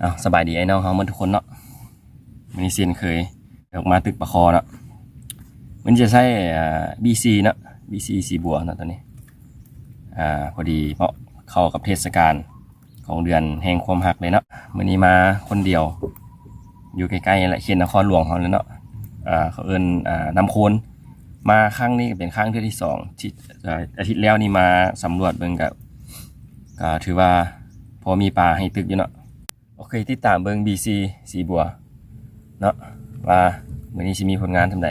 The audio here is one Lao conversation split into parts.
ເອົາ ສະບາຍດີອ້າຍນ້ອງເຮົາໝົດທຸກຄົນເນາະ. ມື້ນີ້ເຊັ່ນເຄີຍ ອອກມາຕຶກປາຄໍເນາະ. ມື້ນີ້ຈະໃຊ້ ເອີ ບີຊີເນາະ, ບີຊີສີບົວເນາະ ໂຕນີ້. ອາ ພໍດີເໝາະເຂົ້າກັບເທດສະການຂອງເດືອນແຫ່ງຄວາມຮັກເລີຍເນາະ. ມື້ນີ້ມາຄົນດຽວ ຢູ່ໃກ້ໆ ນີ້ແຫຼະ ເຂດນະຄອນຫຼວງເຮົານີ້ເນາະ. ເອີ ເຂົາເອີ້ນ ອາ ນ້ຳໂຄນ. ມາຄັ້ງນີ້ກໍເປັນຄັ້ງເທື່ອທີສອງ. ອາ ອາທິດແລ້ວນີ້ມາສຳຫຼວດເບິ່ງ ກໍ ກໍຖືວ່າພໍມີປາໃຫ້ຕຶກຢູ່ເນາະ. ໂອເຄ ຕິດຕາມເບິ່ງບີຊີສີບົວເນາະ ວ່າມື້ນີ້ຊິມີຜົນງານສ່ຳໃດ.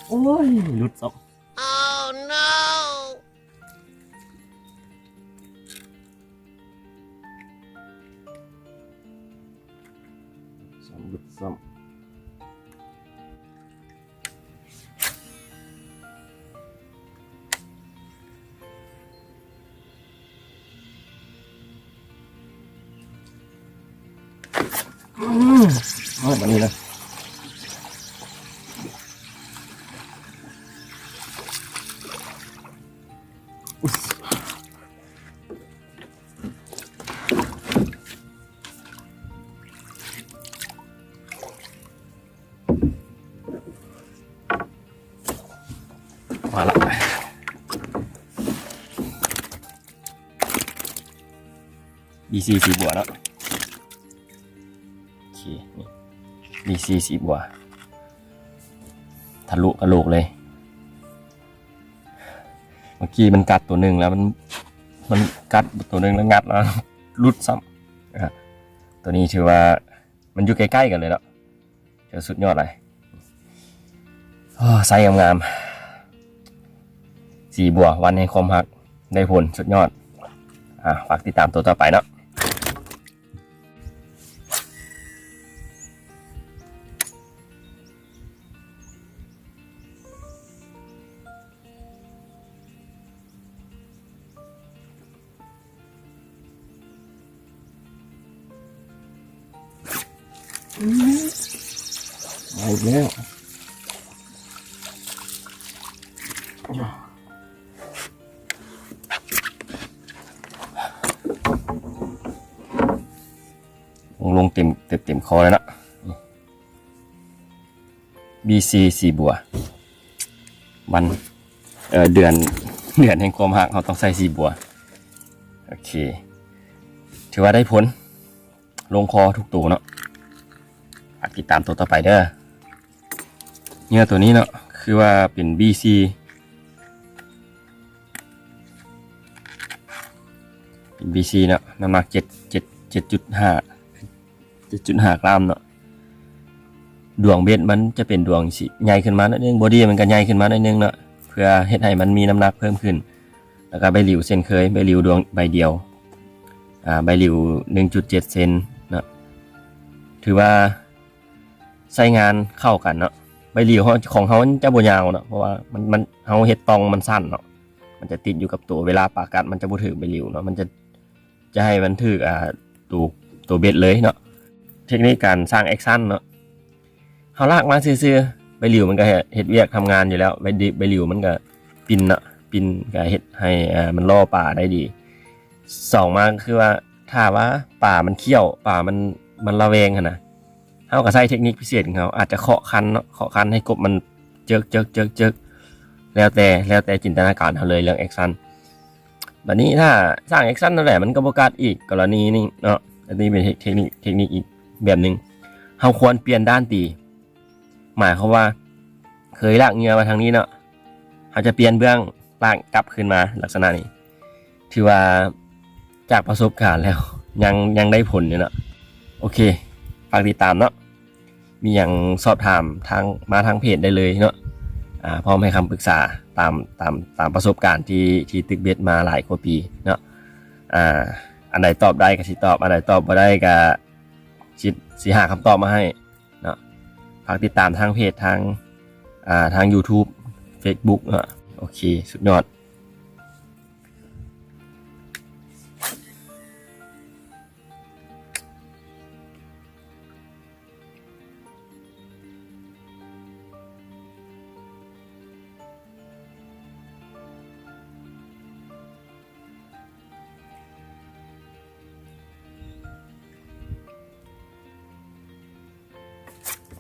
ໂອ້ຍ ຫຼຸດຊະ. Oh no! ຊ້ຳ ຫຼຸດຊ້ຳ. ອືມ ເອົາແບບນີ້ເລີຍ. ມາລະ ບີຊີສີບົວເນາະ. ໂອເຄ ນີ້ ບີຊີສີບົວ ທະລຸກະໂຫຼກເລີຍ. ເມື່ອກີ້ມັນກັດໂຕໜຶ່ງແລ້ວ ມັນ ມັນກັດໂຕໜຶ່ງແລ້ວ ງັດແລ້ວຫຼຸດຊ້ຳ. ອາ ໂຕນີ້ຖືວ່າມັນຢູ່ໃກ້ໆ ກັນເລີຍເນາະ. ຖືວ່າສຸດຍອດຫຼາຍ. ໂອ້ ໄຊງາມໆ ສີບົວ ວັນແຫ່ງຄວາມຮັກ ໄດ້ຜົນ ສຸດຍອດ. ອາ ຝາກຕິດຕາມໂຕຕໍ່ໄປເນາະ. ອືມ ມາອີກແລ້ວ. ລົງເຕັມ ເຕັມ ເຕັມຄໍເລີຍເນາະ. ບີຊີສີບົວ ວັນ ເອີ ເດືອນ ເດືອນແຫ່ງຄວາມຮັກ ເຮົາຕ້ອງໃສ່ສີບົວ. ໂອເຄ ຖືວ່າໄດ້ຜົນ ລົງຄໍທຸກໂຕເນາະ. ຝາກຕິດຕາມໂຕຕໍ່ໄປເດີ. ເຫຍື່ອໂຕນີ້ເນາະ ຄືວ່າເປັນບີຊີ ເປັນບີຊີເນາະ ນ້ຳໜັກເຈັດ ເຈັດ ເຈັດຈຸດຫ້າ ເຈັດຈຸດຫ້າກຣາມເນາະ. ດວງເບັດມັນຈະເປັນດວງຊິໃຫຍ່ຂຶ້ນມາໜ້ອຍໜຶ່ງ, ບໍດີ້ມັນກໍໃຫຍ່ຂຶ້ນມາໜ້ອຍໜຶ່ງເນາະ ເພື່ອເຮັດໃຫ້ມັນມີນ້ຳໜັກເພີ່ມຂຶ້ນ. ແລ້ວກໍໃບຫຼິວເຊັ່ນເຄີຍ, ໃບຫຼິວດວງໃບດຽວ, ອາ, ໃບຫຼິວໜຶ່ງຈຸດເຈັດເຊັນເນາະ. ຖືວ່າໃຊ້ງານເຂົ້າກັນເນາະ. ໃບຫຼິວເຮົາ ຂອງເຮົາມັນຈະບໍ່ຍາວເນາະ ເພາະວ່າມັນ ມັນ ເຮົາເຮັດຕ່ອງມັນສັ້ນເນາະ, ມັນຈະຕິດຢູ່ກັບໂຕ, ເວລາປາກັດມັນຈະບໍ່ຖືກໃບຫຼິວເນາະ, ມັນຈະ ຈະໃຫ້ມັນຖືກ ອ່າ ໂຕ ໂຕເບັດເລີຍເນາະ. ເທັກນິກການສ້າງແອັກຊັນເນາະ, ເຮົາລາກມາຊື່ໆ ໃບຫຼິວມັນກໍເຮັດວຽກທຳງານຢູ່ແລ້ວ. ໃບ ໃບຫຼິວມັນກໍປິ່ນເນາະ, ປິ່ນກໍເຮັດໃຫ້ ອ່າ ມັນລໍ້ປາໄດ້ດີ. ສອງມາກໍຄືວ່າ ຖ້າວ່າປາມັນຂ້ຽວ ປາມັນ ມັນລະແວງຫັ້ນນະ, ເຮົາກໍໃຊ້ເທັກນິກພິເສດຂອງເຮົາ ອາດຈະເຄາະຄັນເນາະ, ເຄາະຄັນໃຫ້ກົບມັນເຈິກໆໆໆ ແລ້ວແຕ່ ແລ້ວແຕ່ຈິນຕະນາການເຮົາເລີຍເລື່ອງແອັກຊັນ. ບັດນີ້ຖ້າສ້າງແອັກຊັນນັ້ນແຫຼະ ມັນກໍບໍ່ກັດອີກກໍລະນີນີ້ເນາະ. ອັນນີ້ເປັນເທັກນິກ ເທັກນິກອີກ ແບບໜຶ່ງ. ເຮົາຄວນປ່ຽນດ້ານຕີ ໝາຍຄວາມວ່າເຄີຍລາກເຫຍື່ອມາທາງນີ້ເນາະ ເຮົາຈະປ່ຽນເບື້ອງ ລາກກັບຄືນມາລັກສະນະນີ້ ຖືວ່າຈາກປະສົບການແລ້ວ ຍັງ ຍັງໄດ້ຜົນຢູ່ເນາະ. ໂອເຄ ຝາກຕິດຕາມເນາະ ມີຫຍັງສອບຖາມທາງ ມາທາງເພຈໄດ້ເລີຍເນາະ ອາ ພ້ອມໃຫ້ຄຳປຶກສາຕາມ ຕາມ ຕາມປະສົບການທີ່ ທີ່ຕຶກເບັດມາຫຼາຍກວ່າປີເນາະ. ອາ ອັນໃດຕອບໄດ້ກໍຊິຕອບ ອັນໃດຕອບບໍ່ໄດ້ກໍຊິ ຊິຫາຄຳຕອບມາໃຫ້ເນາະ. ຝາກຕິດຕາມທາງເພຈ ທາງ ອາ ທາງ YouTube Facebook ເນາະ. ໂອເຄ ສຸດຍອດ.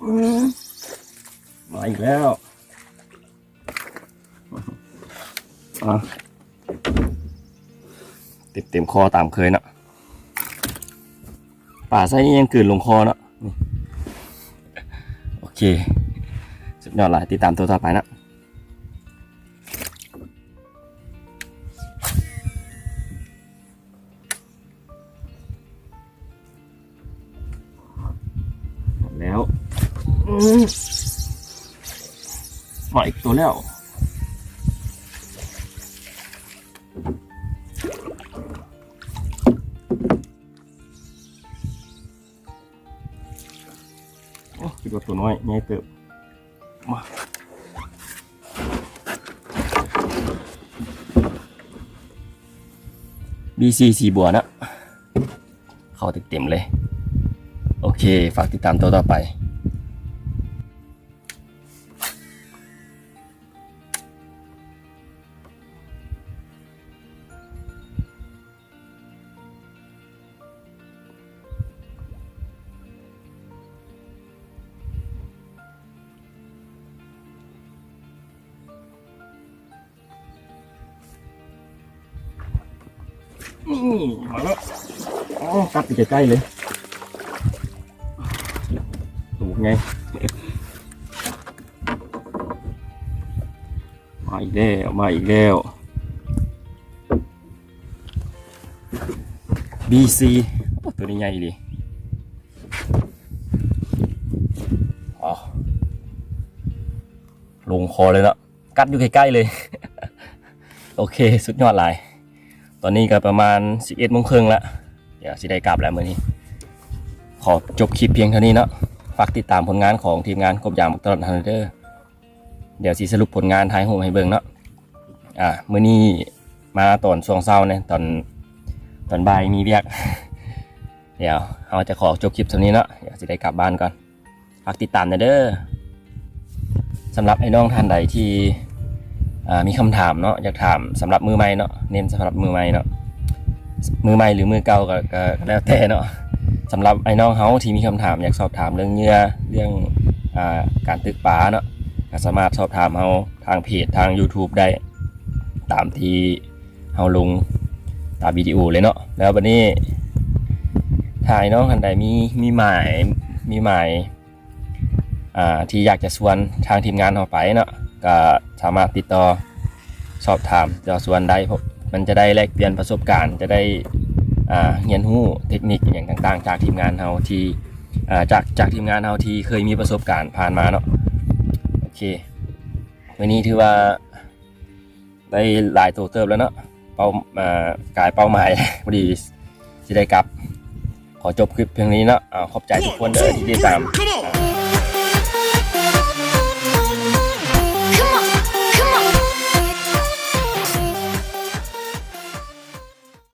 ອືມ ມາອີກແລ້ວ ອາ ເຕັມໆຄໍຕາມເຄີຍເນາະ ປາໄຊນີ້ຍັງກືນລົງຄໍເນາະ. ໂອເຄ ສຸດຍອດຫຼາຍ ຕິດຕາມໂຕຕໍ່ໄປເນາະ. ແລ້ວ ອືມ ມາອີກໂຕແລ້ວ. ໂອ້ ຄິດວ່າໂຕນ້ອຍ ໃຫຍ່ເຕີບ. ມາ ບີຊີ ສີບົວເນາະ ເຂົ້າເຕັມໆເລີຍ. ໂອເຄ ຝາກຕິດຕາມໂຕຕໍ່ໄປ. ນີ້ ມາແລ້ວ. ອໍ ກັດຢູ່ໃກ້ໆເລີຍ ໂຕໃຫຍ່. ມາອີກແລ້ວ ມາອີກແລ້ວ ບີຊີ. ໂອ້ ໂຕນີ້ໃຫຍ່ອີ່ຫຼີ. ອໍ ລົງຄໍເລີຍເນາະ ກັດຢູ່ໃກ້ໆເລີຍ. ໂອເຄ ສຸດຍອດຫຼາຍ. ຕອນນີ້ກໍປະມານສິບເອັດໂມງເຄິ່ງລະ ດຽວຊິໄດ້ກັບແລ້ວມື້ນີ້. ຂໍຈົບຄລິບພຽງເທົ່ານີ້ເນາະ. ຝາກຕິດຕາມຜົນງານຂອງທີມງານກົບຢາງບັກຕະຫຼອດເຮົາເດີ. ດຽວຊິສະຫຼຸບຜົນງານຖ່າຍຮູບໃຫ້ເບິ່ງເນາະ. ອາ ມື້ນີ້ມາຕອນຊ່ວງເຊົ້າແດ່ ຕອນ ຕອນບ່າຍມີວຽກ. ດຽວເຮົາຈະຂໍຈົບຄລິບສ່ຳນີ້ເນາະ ດຽວຊິໄດ້ກັບບ້ານກ່ອນ. ຝາກຕິດຕາມແດ່ເດີ. ສຳລັບອ້າຍນ້ອງທ່ານໃດທີ່ ອາ ມີຄຳຖາມເນາະ ຢາກຖາມ ສຳລັບມືໃໝ່ເນາະ ເນັ້ນສຳລັບມືໃໝ່ເນາະ ມືໃໝ່ຫຼືມືເກົ່າກໍ ກໍ ກໍແລ້ວແຕ່ເນາະ. ສຳລັບອ້າຍນ້ອງເຮົາທີ່ມີຄຳຖາມ ຢາກສອບຖາມເລື່ອງເຫຍື່ອ ເລື່ອງ ອາ ການຕຶກປາເນາະ ກໍສາມາດສອບຖາມເຮົາທາງເພຈ ທາງ YouTube ໄດ້ ຕາມທີ່ເຮົາລົງຕາມວິດີໂອເລີຍເນາະ. ແລ້ວບັດນີ້ ຖ້າອ້າຍນ້ອງທ່ານໃດມີ ມີໝາຍ ມີໝາຍ ອ່າ ທີ່ຢາກຈະຊວນທາງທີມງານເຮົາໄປເນາະ ກໍສາມາດຕິດຕໍ່ສອບຖາມ ຕິດຕໍ່ຊວນໄດ້ ເພາະມັນຈະໄດ້ແລກປ່ຽນປະສົບການ ຈະໄດ້ ອ່າ ຮຽນຮູ້ເຕັກນິກອີ່ຫຍັງຕ່າງໆ ຈາກທີມງານເຮົາທີ່ ອ່າ ຈາກ ຈາກທີມງານເຮົາທີ່ເຄີຍມີປະສົບການຜ່ານມາເນາະ. ໂອເຄ ມື້ນີ້ຖືວ່າ ໄດ້ຫຼາຍໂຕເຕີບແລ້ວເນາະ ເປົ້າ ເອີ ກາຍເປົ້າໝາຍ ພໍດີຊິໄດ້ກັບ. ຂໍຈົບຄລິບພຽງນີ້ເນາະ. ເອົາ ຂອບໃຈທຸກຄົນເດີທີ່ຕິດຕາມ.